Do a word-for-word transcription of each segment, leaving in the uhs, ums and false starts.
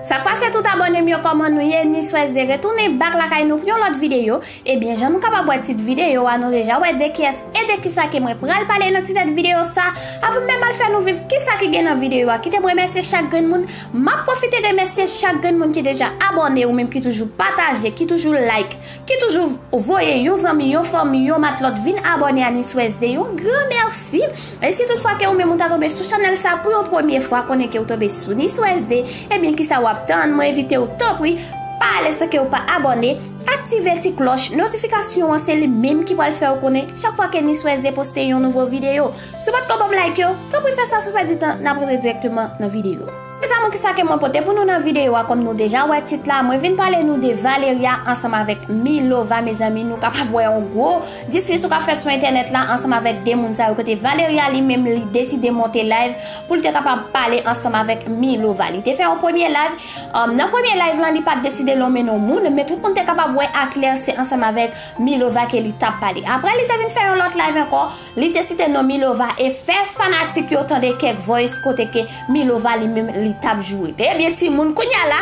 Sa k pase tout abòne m yo, kòman nou ye? Ni Swèz de retounen bak lakay nou pou yon lòt videyo. Ebyen, jan nou kapab wè tit videyo a, nou deja wè de kiyès e de kisa ke mwen pral pale nan ti tèt videyo sa. Avan m menm al fè nou viv kisa ki gen nan videyo a, kite m remèsye chak grenn moun. M ap pwofite remèsye chak grenn moun ki deja abòne, ou menm ki toujou pataje, ki toujou like, ki toujou voye yon zanmi, yon fanmi, yon matlòt vin abòne a Ni Swèz de. Yon gran mèsi. E si toutfwa ke ou menm ou ta tonbe sou chanèl sa pou yon premye fwa, konnen ke ou tonbe sou Ni Swèz de, ebyen kisa w ap tann? Mwen envite w, tanpri, pa ale san ke ou pa abòne, aktive ti klòch notifikasyon an, se li menm ki pral fè w konnen chak fwa ke Ni Swèz de poste yon nouvo videyo. Si w pa t ko ban m like yo, tanpri fè sa san pèdi tan, n ap rantre dirèkteman nan videyo. Mezanmi, kisa ke mwen pote pou nou nan videyo a? Kòm nou deja wè tit la, mwen vin pale nou de Valeria ansanm avèk Milova, mezanmi, nou kapab wè yon gwo diskisyon k ap fèt sou entènèt la ansanm avèk de moun sa yo, kote Valeria li menm li deside monte live pou l te kapab pale ansanm avèk Milova. Li te fè yon premye live, um, nan premye live lan li pa t deside lonmen non moun, men tout moun te kapab wè aklè se ansanm avèk Milova ke li t ap pale. Apre li te vin fè yon lòt live ankò, li te site non Milova e fè fanatik yo tande kèk voice kote ke Milova li menm li t ap joure. Ebyen timoun, kounye a la,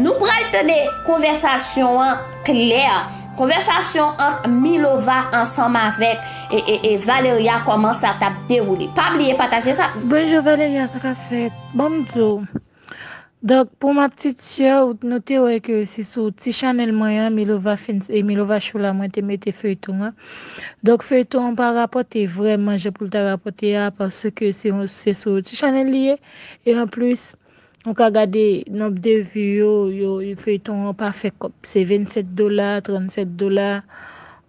nou pral tande konvèsasyon an klè. Konvèsasyon ant Milova ansanm avèk e, e, e Valeria, kòman sa t ap dewoule. Pa bliye pataje sa. Bonjou Valeria, sa k ap fèt? Ban m di w. Donk, pou m ap ti tchè, nou te wè ke se sou ti chanèl mwen an, Milova Fins e Milova Show la, mwen te mete feyton an. Donk, feyton an pa rapòte vrèman jan pou l ta rapòte a, paske se yon, se sou ti chanèl li ye. E anplis, ou ka gade nonb de vi yo, yo, feyton an pa fè kòb. Se vennsèt dola, trannsèt dola.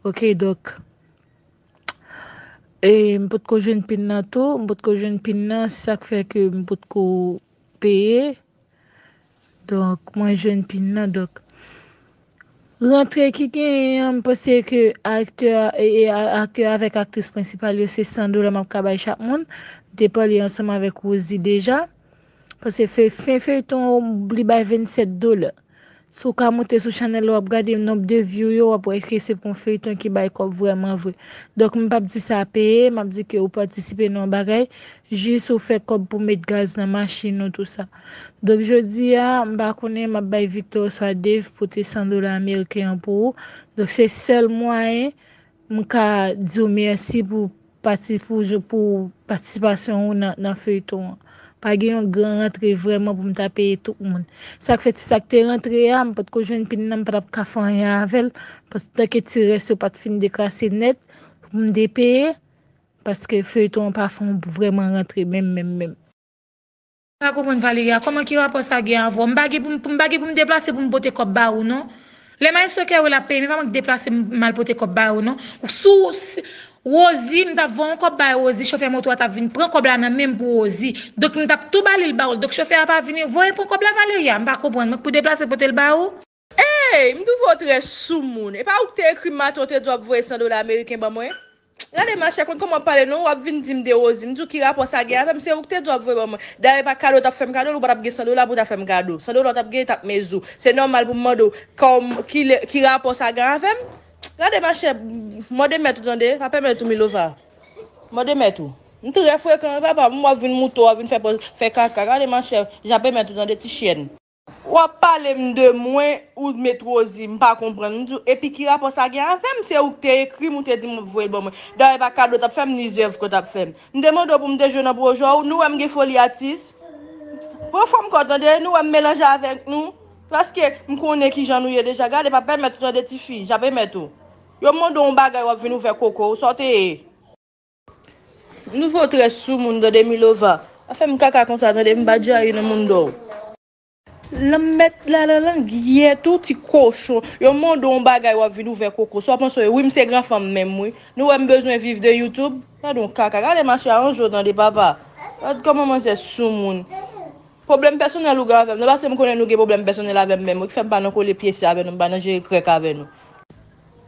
Oke, donk, e m potko jwenn pin nan tou, m potko jwenn pin nan, se sa k fè ke m potko peye. Donk, mwen jwenn pin nan. Donk, rantre ki genyen an, m panse ke aktè, e, e, a- aktè avèk aktris prensipal yo, se san dola m ap ka bay chak moun. M te pale ansanm avèk Rosie deja. Paske fe- fen feyton an, li bay vennsèt dola. Si w ka monte sou chanèl la, w ap gade nonb de view yo, w ap wè ke se pou yon feyton ki bay kòb vrèman vre. Donk, m p ap di sa peye, m ap di ke ou patisipe nan yon bagay, jis ou fè kòb pou met gaz nan machin ou, tou sa. Donk, jodi a, m pa konnen, m ap bay Victor oswa Dave pote san dola ameriken an pou ou. Donk, se sèl mwayen m ka di w mèsi pou pati- pou, pou patisipasyon ou nan, nan feyton an. Pa gen yon gran rantre vrèman pou m ta peye tout moun. Sa k fè ti sa k te rantre a, m potko jwenn pin nan, m pa t ap ka fè anyen avè l, paske tanke ti rès yo pa t fin deklase nèt pou m te peye, paske feyton an pa fè yon vrèman rantre menm, menm, menm. Pa konprann Valeria, kòman ki rapò sa gen avè w? M pa gen pou m, m pa gen pou m deplase pou m pote kòb ba ou non. Lè maestro Kerry ap peye, men pa mwen k deplase m, m al pote kòb ba ou non. Sou, si- Rosie, m t ap voye yon kòb bay Rosie, chofè moto a t ap vin pran kòb la nan men m pou Rosie. Donk, m t ap tou ba li l ba ou. Donk, chofè a pa vini, voye pran kòb la Valeria. M pa konprann, mwen k pou deplase pote l ba ou? Ey, m twouve w trè soumoun. E pa ou k te ekri m maten, ou te di w ap voye san dola ameriken ban mwen? Gade machè, konn kòman w ap pale non, w ap vin di m de Rosie. M di w ki rapò sa gen avè m, se ou k te di w ap voye ban mwen. Dayè pa kado w t ap fè m kado l, ou pa t ap gen san dola pou w ta fè m kado. San dola w t ap genyen t ap mezou. Se nòmal pou m mande w kòm, ki, lè- ki rapò sa gen avè m? Gade machè, mòde mèt ou tande, pa pèmèt ou Milova. Mòde mèt ou. M trè frekan wi papa, m w ap vin mouton, w ap vin fè pòz, fè kaka. Gade machè, ja pèmèt ou tande ti chyèn. W ap pale m de mwen, ou met Rosie, m pa konprann. M di w, epi ki rapò sa gen avè m? Se ou k te ekri m, ou te di m w ap voye l ban mwen. Dayè pa kado w t ap fè m, ni zèv ke w t ap fè m. M te mande w pou m te jwe nan pwojè w, nou wè m gen foli atis. Pran fòm kò w tande, nou wè m melanje avèk nou. Paske m konnen kijan nou ye deja. Gade, pa pèmèt ou tande tifi, ja pèmèt ou. Yo mande w yon bagay, w ap vin ouvè koko w, sa w te ye? Nou vle w trè soumoun tande Milova. Pa fè m kaka konsa tande, m pa djayi nan moun dò w. Lanmèd la nan lang yèt ou ti kochon. Yo mande w yon bagay w ap vin ouvè koko. Sa w panse w ye? Wi, m se gran fanm menm wi. Nou wè m bezwen viv de YouTube? Gade yon kaka. Gade mache a yon jou tande papa. Gade kòman manzè soumoun. Pwoblèm pèsonèl ou gen avè m. Non paske m konnen nou gen pwoblèm pèsonèl avè m menm wi. Ki fè m pa nan kole pyese avè nou, m pa nan jere krèk avè nou.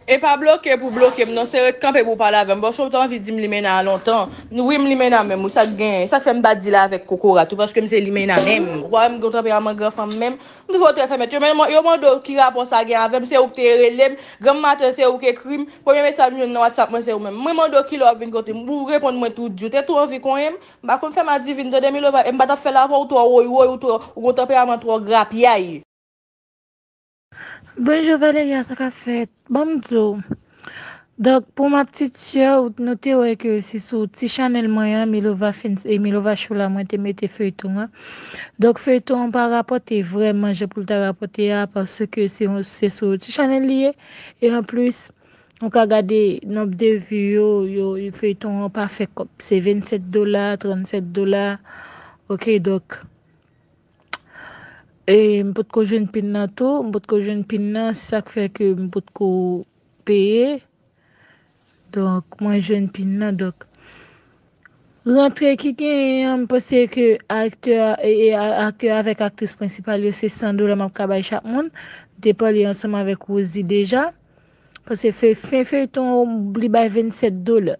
E pa bloke pou bloke m non, se ret kanpe pou w pale avè m. Bon, si w te anvi di m limena a lontan, wi, m limena menm, wi, sa k genyen? Sa k fè m pa di l avèk kokorat ou, paske m se limena menm. Ou pa wè m gen yon tanperaman gran fanm menm? M toujou trè fèmèt. Yo, men, yo mande w ki rapò sa gen avè m, se ou k te rele m. Granm maten, se ou k ekri m. Premye mesaj m jwenn nan WhatsApp mwen, se ou menm. Mwen mande w kilè w ap vin kote m. Ou reponn mwen tou di w te tou anvi konyen m. M pa konn fè m adivin, tande, Milova, e m pa t ap fè l avè w, ou twò woy woy, ou twò, ou gen yon tanperaman twò grapyay. Bonjou Valeria, sa k ap fèt? Ban m di w. Donk, pou ma petite sœur, nou te wè ke se sou ti chanèl mwen an, Milova Fins e Milova Show la, mwen te mete feyton an. Donk, feyton an pa rapòte vrèman jan pou l ta rapòte a, paske se, se sou ti chanèl li ye. E anplis, ou ka gade nonb de vi yo, yo, feyton an pa fè kòb. Se vennsèt dola, trannsèt dola. Ok, donk, E, m potko jwenn pin nan tou, m potko jwenn pin nan, se sa k fè ke m potko peye. Donk, mwen jwenn pin nan, donk. Rantre ki genyen an, m panse ke aktè, e, e, a- aktè avèk aktris prensipal yo, se san dola m ap ka bay chak moun. M te pale ansanm avèk Rosie deja. Paske fe- fen feyton an, li bay vennsèt dola.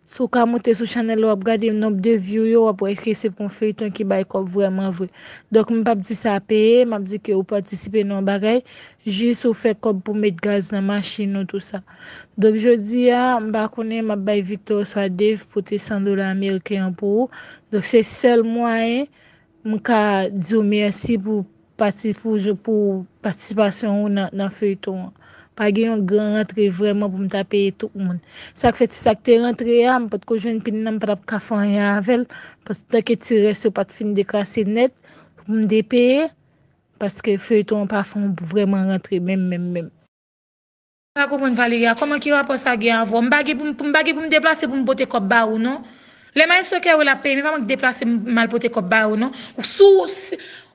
Si w ka monte sou chanèl la, w ap gade nonb de view yo, w ap wè ke se pou yon feyton ki bay kòb vrèman vre. Donk, m p ap di sa peye, m ap di ke ou patisipe nan yon bagay, jis ou fè kòb pou met gaz nan machin ou tou sa. Donk, jodi a, m pa konnen, m ap bay Victor oswa Dave pote san dola ameriken an pou ou. Donk, se sèl mwayen m ka di w mèsi pou pati pou jou pou patisipasyon ou nan, nan feyton an. Pa gen yon gran rantre vrèman pou m ta peye tout moun. Sa k fè ti sa k te rantre a, m potko jwenn pin nan, m pa t ap ka fè anyen avè l, paske tanke ti rès yo pa t fin dekrase nèt pou m te peye, paske feyton an pa fè yon vrèman rantre menm, menm, menm. M pa konprann Valeria, kòman ki rapò sa gen avè w? M pa gen pou m, m pa gen pou m deplase pou m pote kòb ba ou non. Lè maestro Kerwil ap peye m, e pa mwen k deplase m al pote kòb ba ou non. Sou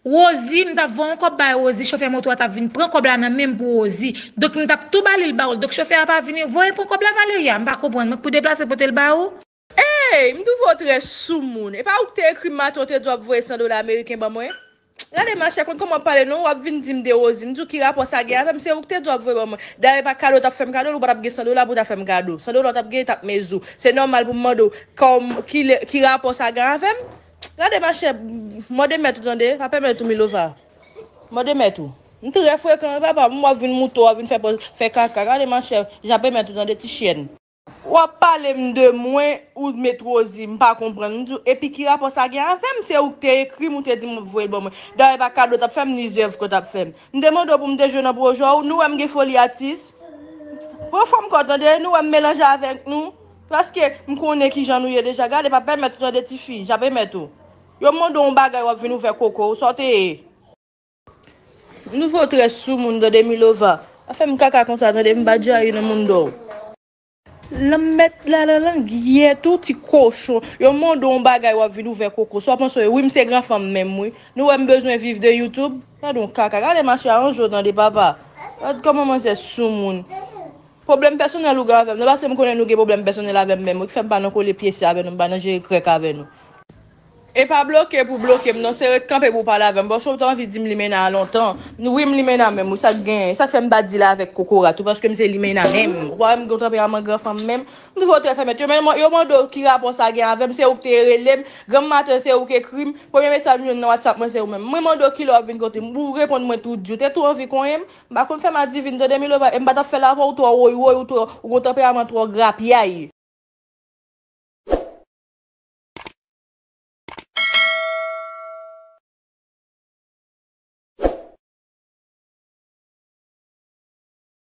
Rosie, m t ap voye yon kòb bay Rosie, chofè moto a t ap vin pran kòb la nan men m pou Rosie. Donk m t ap tou ba li l ba ou l. Donk chofè a pa vini voye pran kòb la Valeria, m pa konprann. Mwen k pou deplase pote l ba ou? Ey, m twouve w trè soumoun. E pa ou k te ekri m maten, ou te di w ap voye san dola ameriken ban mwen? Gade machè, konn kòman w ap pale non, w ap vin di m de Rosie. M di w ki rapò sa gen avè m, se ou k te di w ap voye ban mwen. Dayè pa kado w t ap fè m kado, ou pa t ap gen san dola pou w ta fè m kado. San dola w t ap genyen t ap mezi w. Se nòmal pou m mande w kòm ki, ki rapò sa gen avè m? Gade machè, mande mèt ou tande, pa pèmèt ou Milova. Mande mèt ou. M trè frekan wi papa, m w ap vin mouton, w ap vin fè pòz, fè kaka. Gade machè, jape mèt ou tande ti chyèn. W ap pale m de mwen, ou met Rosie, m pa konprann. M di w, epi ki rapò sa gen avè m? Se ou k te ekri m, ou te di m w ap voye l ban mwen. Dayè pa kado w t ap fè m, ni zèv ke w t ap fè m. M te mande w pou m te jwe nan pwojè w, nou wè m gen foli atis. Pran fòm kò w tande, nou wè m melanje avèk nou. Paske m konnen kijan nou ye deja. Gade, pa pèmèt ou tande tifi, jape mèt ou. Yo mande w yon bagay, w ap vin ouvè koko w, sa w te ye? M twouve w trè soumoun tande Milova. Pa fè m kaka konsa tande, m pa djayi nan moun dò w. Lanmèd la nan lang yèt ou ti kochon. Yo mande w yon bagay w ap vin ouvè koko. Sa w panse w ye? Wi, m se gran fanm menm wi. Nou wè m bezwen viv de YouTube? Gade yon kaka. Gade machè a, range w tande papa. Gad kòman manzè soumoun. Pwoblèm pèsonèl ou gen avè m nan, paske m konnen nou gen pwoblèm pèsonèl avè m menm wi, ki fè m pa nan kole pyese avè nou, m pa nan jere krèk avè nou. E pa bloke pou bloke m non, se ret kanpe pou w pale avè m. Bon, si w te anvi di m limena a lontan, wi, m limena menm, wi, sa k genyen? Sa k fè m pa di l avèk kokorat ou, paske m se limena menm. Ou pa wè m gen yon tanperaman gran fanm menm? M twouve w trè fèmèt. Yo, men, yo mande w ki rapò sa gen avè m, se ou k te rele m. Granm maten, se ou k ekri m. Premye mesaj m jwenn nan WhatsApp mwen, se ou menm. Mwen mande w kilè w ap vin kote m, ou reponn mwen tou di w te tou anvi konyen m. M pa konn fè m adivin, tande Milova, e m pa t ap fè l avè w, ou twò woy woy, ou twò, ou gen yon tanperaman twò grapyay.